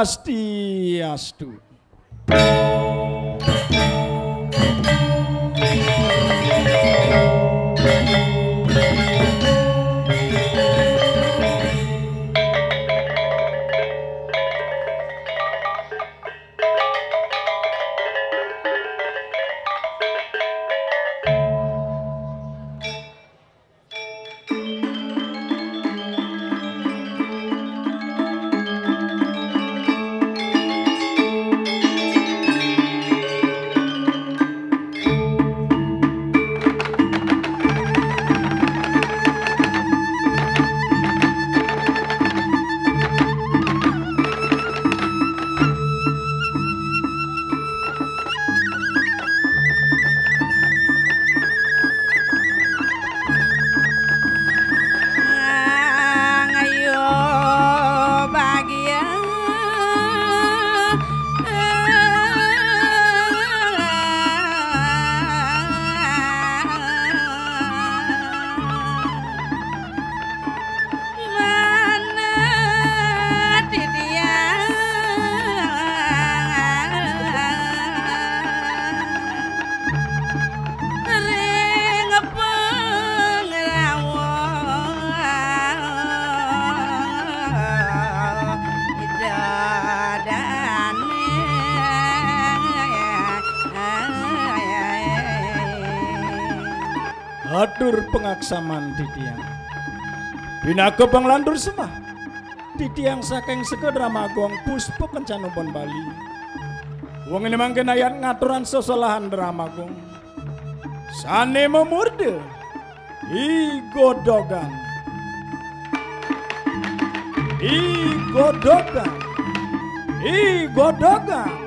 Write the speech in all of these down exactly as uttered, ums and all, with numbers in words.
Swastiastu. Atur pangaksaman titiang. Pinaka panglantur sembah titiang saking Sekar Drama Agung Puspa Kencana Bon Bali. Wengi mangkin ayat ngaturang sesolahan Drama Agung. Sane mamurda I Godogan. I Godogan. I Godogan.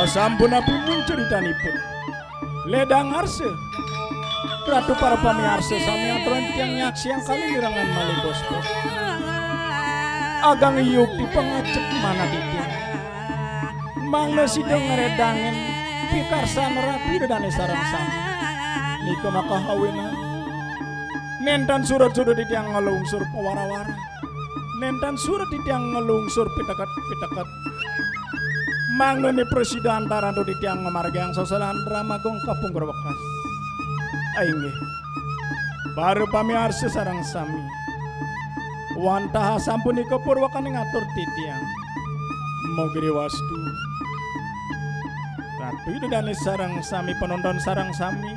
Oh, sampun apimun ceritanipun. Ledang arsa. Ratu para pamiarsa sami aturang tiang nyaksiang kalirangan malih bos-bos. Agang yukti pangacek manah titiang. Mangda sida ngredangin pikarsan Ratu Ida Dane sareng sami. Nika makahawinan. Nenten surut-surut titiang nglungsur pawara-wara. Nenten surut titiang nglungsur piteket-piteket. Mangda ni prasida antaran titiang ngamargiang sesolahan Drama Agung kapungkur wekas. Ainggih. Para pamiarsa sareng sami. Wantah asampunika purwakaning atur titiang. Mogriwastu. Ratu Ida Dane sareng sami panonton sareng sami.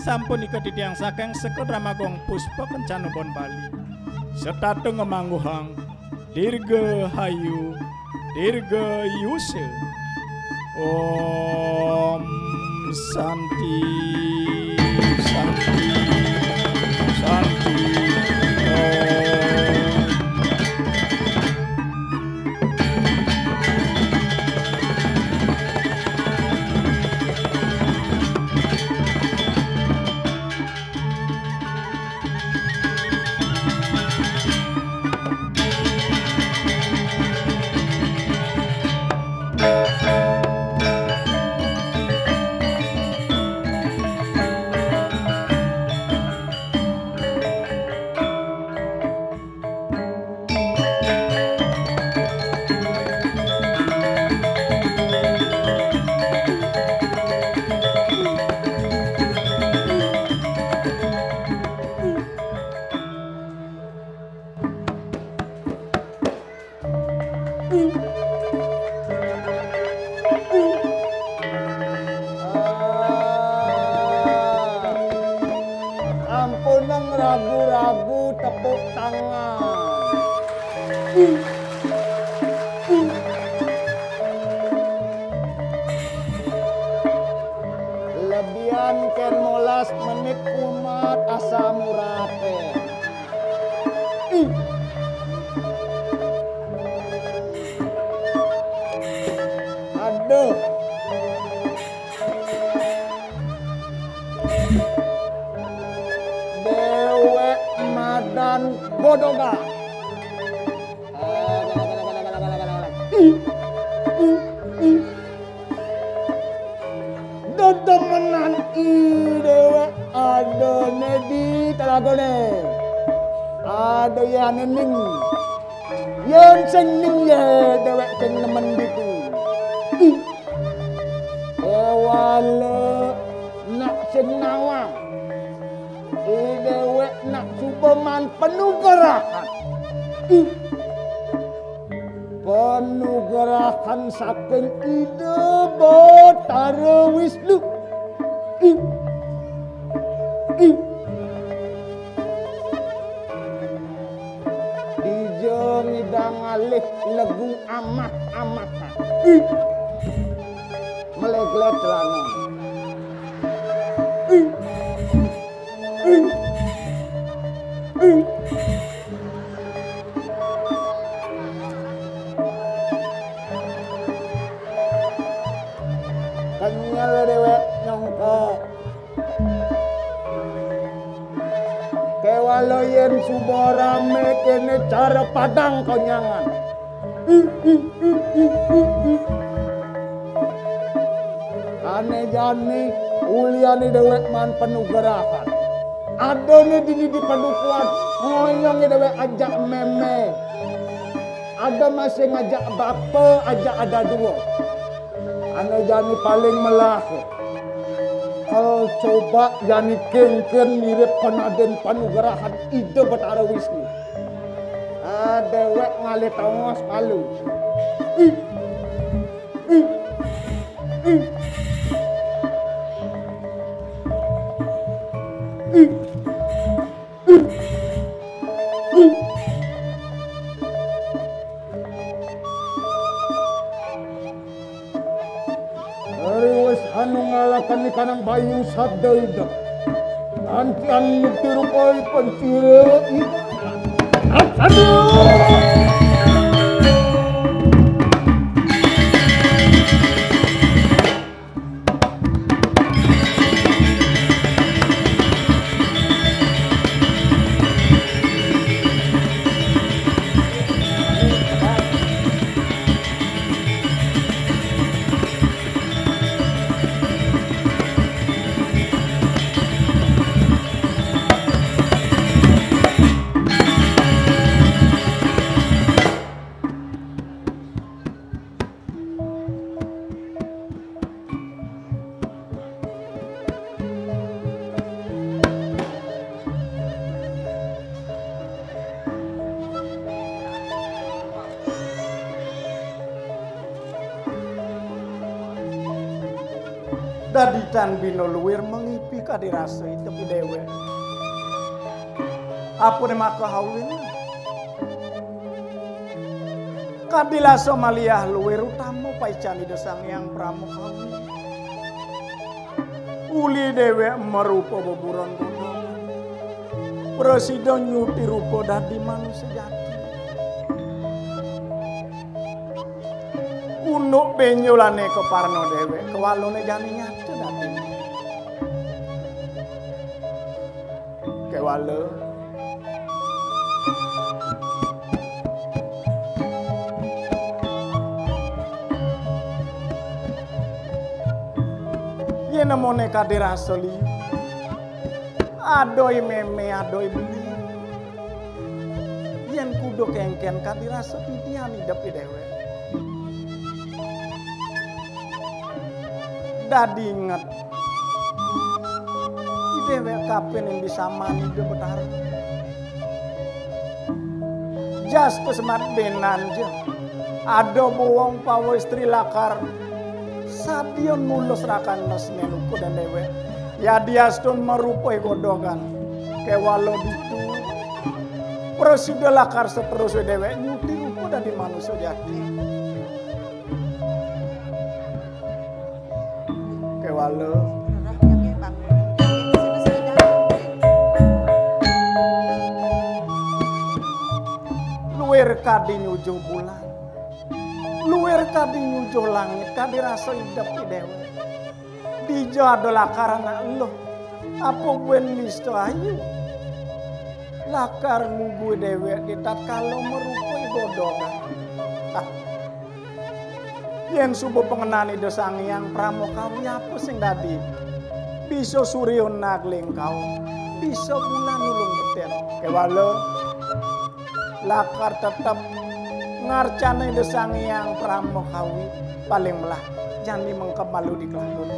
Sampunika titiang saking Sekar Drama Agung Puspa Kencana Bon Bali. Setata ngamangguhang Dirgahayu, Dirgayusa. Om Santi, Santi, Santi. Om. Ragu-ragu tepuk tangan. Lebihan kén molas menit kumat asam uraté. Ih. Aduh. Déwék madan godogan. Dedemenan i déwék adané di telagané. Ada yén ning. Yén sing ning yé déwék sing nemen ditu. Ih. Kéwala nak sing nawang. I déwék nak suba maan panugrahan. Ih. Panugrahan saking Ida Batara Wisnu. Ih. Ih. Dija ngidang ngalih legu amat-amatan. Ih. Meleglet celana. Ih. Ih. Ih. Kenyel déwék nyangka. Kéwala yén suba ramé kéné cara padang konyangan. Ané jani uliané déwék maan panugrahan. Adané dini di padukuhan, ngoyongé déwék ajak mémé. Ada masih ngajak bapa, ajak ada dua. Ané jani paling melah. Kal coba jani kénkén mirip panadén panugrahan Ida Batara Wisnu. Ah, déwék ngalih tongos palu. Ih. Ih. Ih. Ih. Ih. Ih. Riwis anu ngalakan ikanang bayu sabda ida. Antian mukti rupa pancira ida. Aduh. Dadi tan bina luir mangipi kadi rasa itepi déwék. Apané maka hawin? Kadi rasa maliah luir utama paican Ida Sang Hyang Parama Kawi. Uli déwék marupa beburon gunung. Prasida nyuti rupa dadi manusa jati. Unduk benjolané kaparna déwék, kewalané jani nyata dadi. Kewala. Yén nemoné kadi rasa liu. Adoi mémé, adoi beli. Yén kuda kénkén kadi rasa pidian idep déwék. Dadi inget. Déwék kapining disamani Ida Betara. Jas kesemat benan ja. Ada bowong pawa istri lakar. Sadia nulus rakan resmen uku dan déwék. Yadiastun marupa godogan. Kéwala ditu, prasida lakar seterusé déwék nyuti rupa dadi manusa jati. Kéwala luir kadi nyujuh bulan, luir kadi nyujuh langit, kadi rasa idep I déwék. Dija ada lakar anak eluh, apa buin nista ayu? Lakar ngugu déwék di tatkala marupa I Godhogan. Ah. Yén suba pangenan Ida Sang Hyang Parama Kawi, apa sing dadi? Bisa surya nagling kaum, bisa bulan nulung betén. Kéwala lakar tetep ngarcana Ida Sang Hyang Parama Kawi, paling melah jani mengkeb malu di kelabun.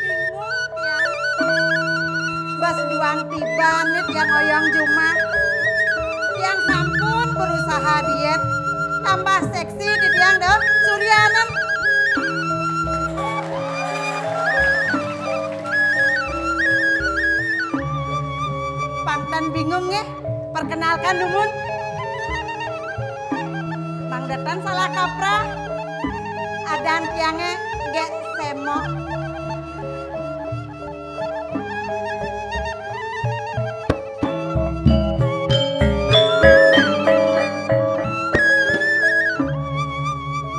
Bingung tiang. Bas duang tiban né tiang oyong jumah. Tiang sampun berusaha diet, tambah seksi di tiang dah suryanen. Pang tan bingung nggih, perkenalkan dumun. Mangda tan salah kaprah. Adan tiangé Gék Sémok.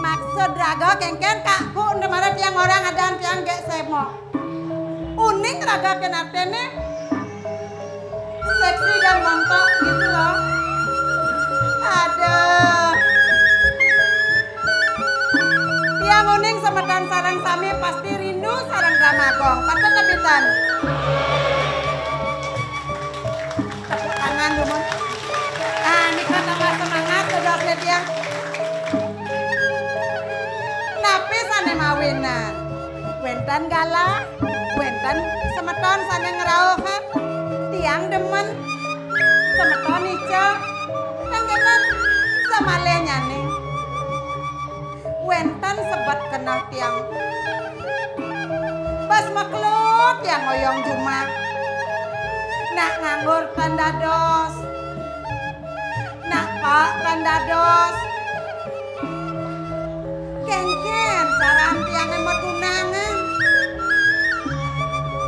Maksud raga kéngkén, Kak, ku enda mara tiang orang adan tiang Gék Sémok. Uning raga kén artiné seksi dan montok gitu loh. Aduh. Tiang uning semeton sareng sami pasti rindu sareng Drama Gong. Patut tepisan. Tepuk tangan dulu. Ah, nika tambah semangat tugasnya tiang. Napi sané mawinan? Wénten galah, wénten semeton sané ngrauhang. Tiang demen. Semeton ica. Kan kénten samalih nyané. Wénten sebet keneh tiang. Bas makelo tiang oyong jumah. Nak nganggur tan dados. Nak paek tan dados. Kéngkén caran tiangé matunangan.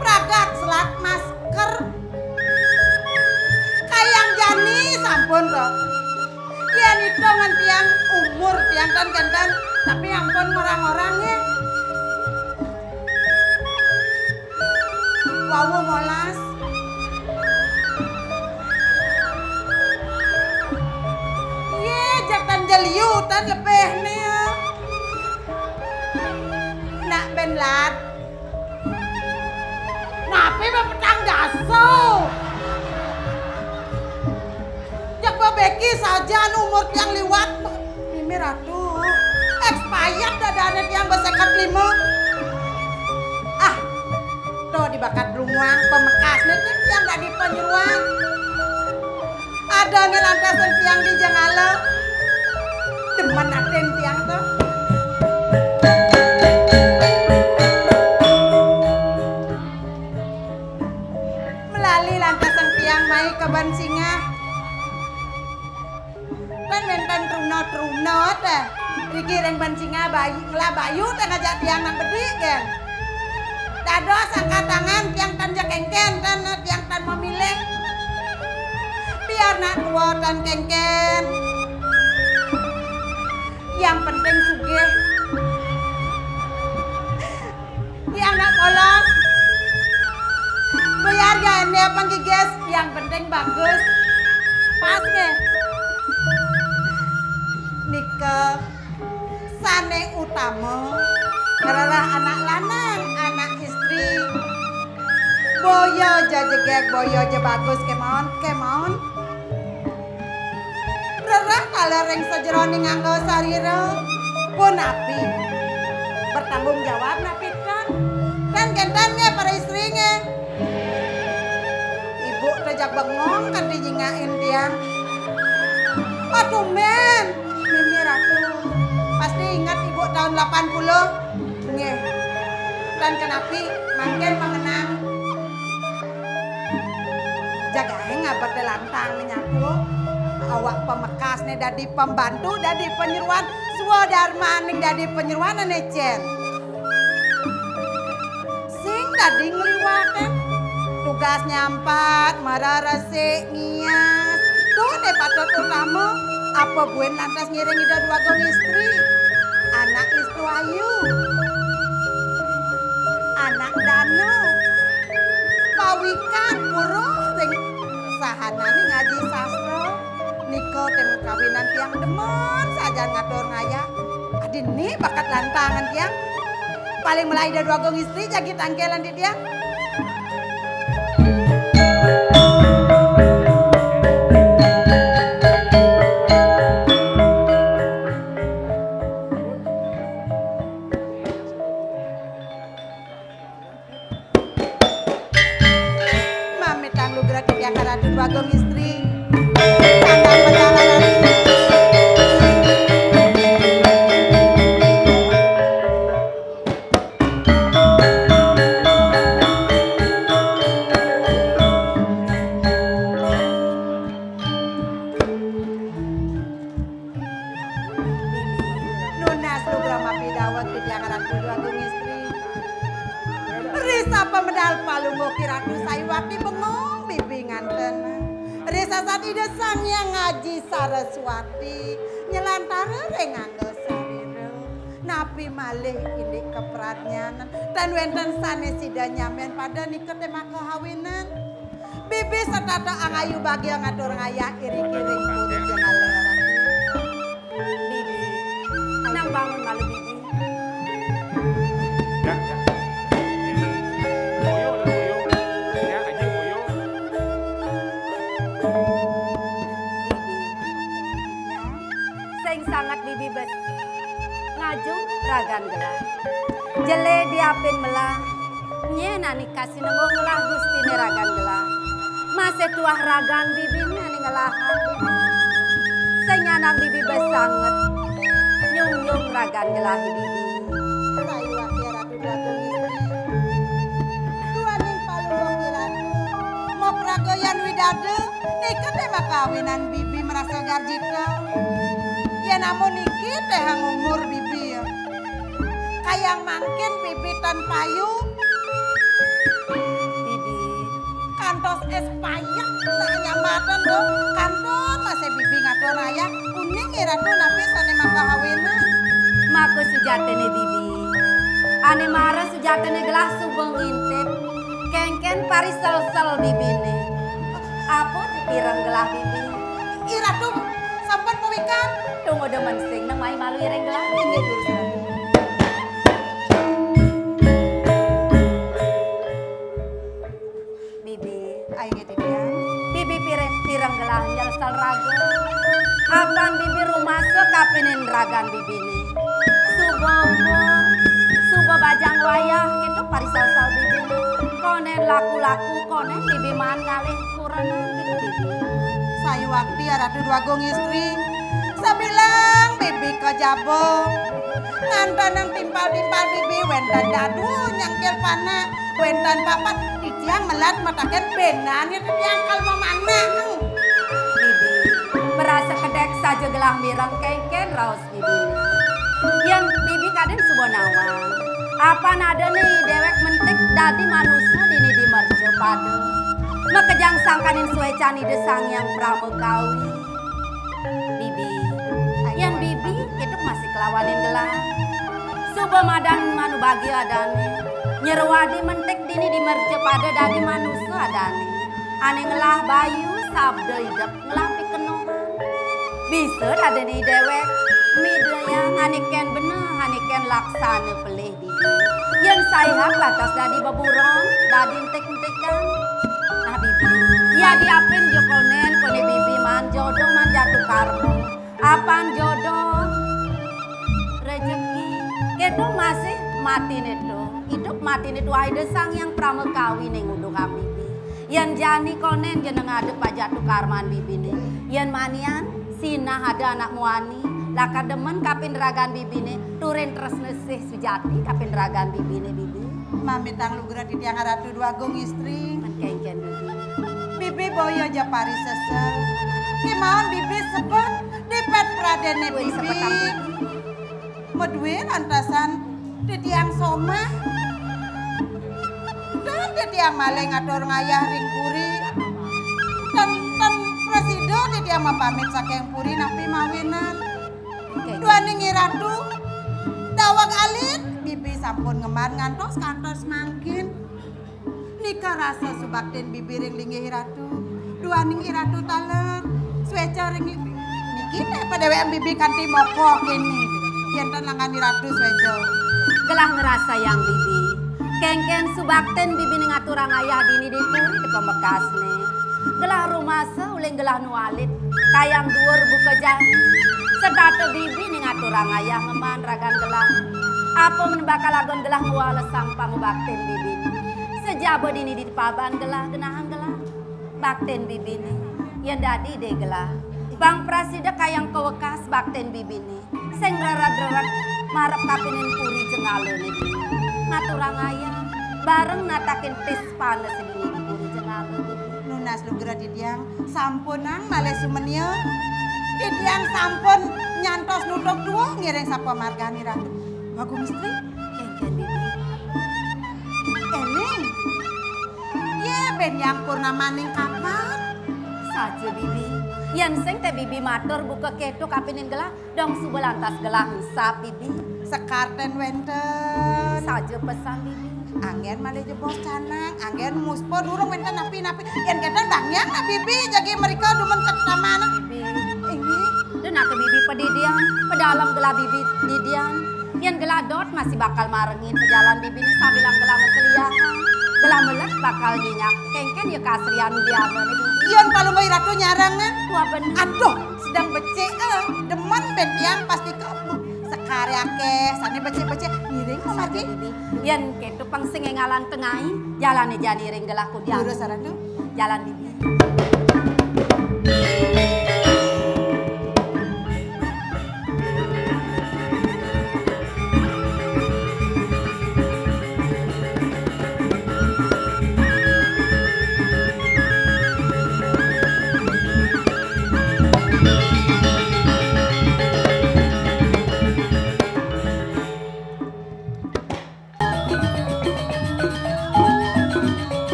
Pragat selat masker. Kayang jani sampun to. Yén itungan tiang umur tiang tan kénten, tapi ampun ngorang-ngorang ya. Wau molas. Yé, jatan jeliu tan lebih nih. Nak ben lat. Napi bepetang daso? Jak babeki sajan umur tiang liwat. Mimi Ratu, expired dadané tiang besekat lima. Ah, to dibakat lumuang pamekasné tiang dadi panyeruan. Adané lantasan tiang di jengala. Demen atin tiang to. Melali lantasan tiang mai ka ban singah. Tan wénten truna-truna téh. Riki ring ban singah bayu, ngelah bayu téh ngajak tiang nak bedik, gén. Dados angkat tangan, tiang tan ja kéngkén, tan, tiang tan memilih. Biar nak tua tan kéngkén. Yang penting sugih. Tiang nak polos. Boya Hargané apa nggih, guys? Yang penting bagus. Pas nggih. Nika sané utama, ngrereh anak lanang, anak istri. Boya ja jegég, boya ja bagus kémaon, kémaon. Rereh taler ring sajeroning angga sarira. Punapi? Bertanggung jawab napi ten? Ten kénten nggih para istri nggih. Ibu té jag bengong kanti nyingakin tiang. Aduh, men, mimi Ratu. Pasti inget ibu tahun delapan puluh. Nggih. Tan kenapi mangkin mengenang. Jagaé ngabet lantang nyatu. Awak pamekasné dadi pembantu, dadi penyeruan, swadarmaning dadi penyeruan ané cén. Sing dadi ngliwatin tugas nyampat, mara resik, ngias. Tuh deh patut utama, apa buin lantas ngiring Ida Dwagung Istri. Anak Istu Ayu. Anak Danu. Pawikan puruh ring sahanané ngaji sastra. Nika tim kawinan tiang demen sajan ngatur ngayah. Adini bakat lantangan tiang. Paling melah Ida Dwagung Istri jagi tangkelan di tiang. Mamitang lugra titiang Ratu Dwagung Istri. Tandang perjalanan. Nunas lugra mapidaweg titiang Ratu Dwagung Istri. Risa pamedal palungguh kiratu sayuwakti bengong bibi nganten. Risa sat Ida Sang Hyang Aji Saraswati nyelantara ring angga sarira. Napi malih indik kapradnyan, tan wénten sané sida nyamén pada nika té makahawinan. Bibi setata angayu bagia ngatur ngayah iring-iring puri jenala Ratu. Bibi, nang bangun malu, Bibi. Ya, ya. Ini Oyo, Oyo. Ya, Aji Oyo. Bibi. Ya. Sing sanget Bibi bes. Ngajeng ragan gelah. Jelé diapin melah. Nyén ané kasinenggung ngelah gustiné ragan gelah. Masih tuah ragan bibiné ané ngelahang. Sing nyanan bibi bes sanget. Nyungjung ragan gelah bibi. Sayuwakti Ratu Dwagung Istri. Duaning palungguh kiratu. Mapragayan widada. Nika té makawinan bibi marasa garjita. Yén amun niki téhang umur bibi ya. Kayang mangkin bibi tan payu. Bibi. Kantos és payek nah nyambatan to. Kantos masih bibi ngatur ayah. Uning iratu napi sané makahawinan. Maka sujatiné bibi. Ané mara sujatiné gelah suba ngintip. Kénkén pariselsel bibiné. Apa dipireng gelah bibi? Iratu, sampun pawikan. Tunggu demen sing nang mai malu iring gelah. Inggih, Durus Ratu. Bibi, ai nggih titiang. Bibi pireng, pireng gelah nyelsel raga. Apan bibi rumasa kapinin ragan bibiné. Suba umur, suba bajang wayah, gitu pariselsel bibiné. Konén laku-laku, konén bibi maan ngalih kurenan gitu, Bibi. Sayuwakti Ratu Dwagung Istri, sabilang bibi kajaba. Ngantenang timpal-timpal bibi wénten dadu nyangkil panak, wénten papat titiang melat mataken bénan ya titiang kal mamanah. Bibi, merasa kedék saja gelah mireng kénkén raos bibi. Yén bibi kadén suba nawang. Apan adané déwék mentik dadi manusa dini di mercapada. Makejang sangkaning suécan Ida Sang Hyang Pramakawi. Bibi, yén bibi, kéto masih kelawanin gelah. Suba madan manubagia adané. Nyerwadi mentik dini di mercapada dadi manusa adané. Ané ngelah bayu, sabda idep, ngelah pikenohan. Bisa dadiné déwék midayang ané kén beneh, ané kén laksana pelih dini. Yén saihak lantas dadi beburon, dadi entik-entikan. Nah, Bibi, ya diapin ja konén, koné Bibi maan jodoh, maan jatuh karma. Apan jodoh, rejeki, kéto masih matiné to. Idup matiné to Ida Sang Hyang Pramakawiné nguduhang Bibi. Yén jani konén jeneng ada pajatuh karman Bibiné. Yén manian, sinah ada anak muani, lakar demen kapin ragan Bibiné, turin tresna sih sujati kapin ragan Bibiné, Bibi. Mamitang lugra titiang Ratu Dwagung Istri. Kénkén, Bibi. Bibi boya ja parisesel. Kémaon Bibi sebet di pét pradéné Wih, Bibi. Sebetang Bibi. Madué lantasan titiang somah. Dan titiang malih ngatur ngayah ring puri. Ten, ten prasida titiang mapamit saking puri napi mawinan. Oké. Duaning Iratu, daweg alit, Bibi sampun ngemban ngantos kantos mangkin. Nika rasa subaktin Bibi ring linggih Iratu. Duaning Iratu taler, suéca ring Bibi. Niki téh padéwékan Bibi kanti mokoh kéné. Yén ten langan Iratu suéca. Gelah ngrasayang Bibi. Kénkén subaktin Bibiné ngaturang ayah dini di puri di pamekasné. Gelah rumasa uling gelah nu alit, kayang duur buka jani. Setata Bibiné ngaturang ayah ngemban ragan gelah. Apa men bakal agon gelah ngwalesang pangubaktin Bibiné? Sajaba dini di paban gelah, genahang gelah. Baktin Bibiné, yén dadi dé gelah. Pang prasida kayang kawekas baktin Bibiné. Sing rered-rered marep kapining puri Jenggala niki. Ngaturang ayah, bareng natakin tis panes dini di puri Jenggala niki. Nunas lugra titiang, sampunang malih sumenia. Titiang sampun nyantos nutup duwuh ngiring sapamargane Ratu. Bagong Istri. Kénkén, Bibi. Éling. Yé, ben yang purnamaning kapan? Saja, Bibi. Yén sing té Bibi matur buka kéto kapining gelah, dong suba lantas gelah ngusap, Bibi. Sekar ten wénten. Saja pesan, Bibi. Anggén malih jebos canang, anggén muspa durung wénten napi-napi. Yén kénten bangyang nah Bibi jagi mrika dumun ka taman. Bibi. Inggih. Dunaka Bibi padidian, pedalem gelah Bibi didian. Yén gelah dot masih bakal marengin pejalan Bibiné sambilang gelah maseliahan. Gelah melet bakal nyinyak. Kénkén ya kasrian diamané, Bibi. Yén Palungguh Ratu nyarengin. Wah, bener. Aduh, sedeng becik, eh. Demen ben tiang pasti kamu. Sekar akéh, sané becik-becik. Ngiring ka margi. Bibi. Yén kéto pang sing éngalang tengai, jalané jani ring gelah kudian. Lurus, Ratu. Jalan, Bibi.